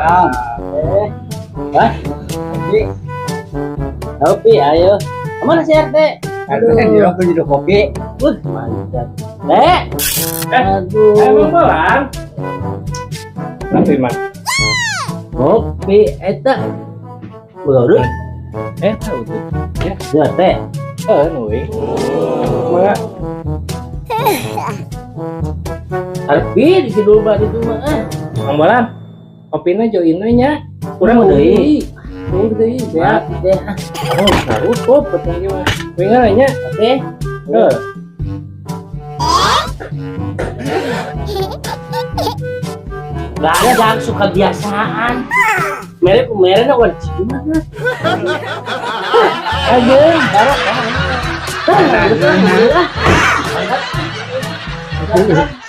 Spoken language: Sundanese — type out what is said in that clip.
Ah, Eh, wah, kopi. Kopi, ayo. Kemana si RT? Aduh, dia aku jadi kopi. Mantap. Teh. Eh, Aduh. Emang bolang. Tapi mah, Kopi eta. Udah. Tahu tuh. Ya, teh. Eh, nuy. Mangga. Arpi di kidul batu itu mah. Ah. Mang Bolang. Kopina join we nya. Kurang Oh, deui. Kurang deui, ya. Maaf teh. Ah. Oh, naruto petang ieu mah. Wingar nya. Oke. Heuh. Gak ada jangan suka kebiasaan. Merek merek nak wajib gimana? Aja, Ah, ah.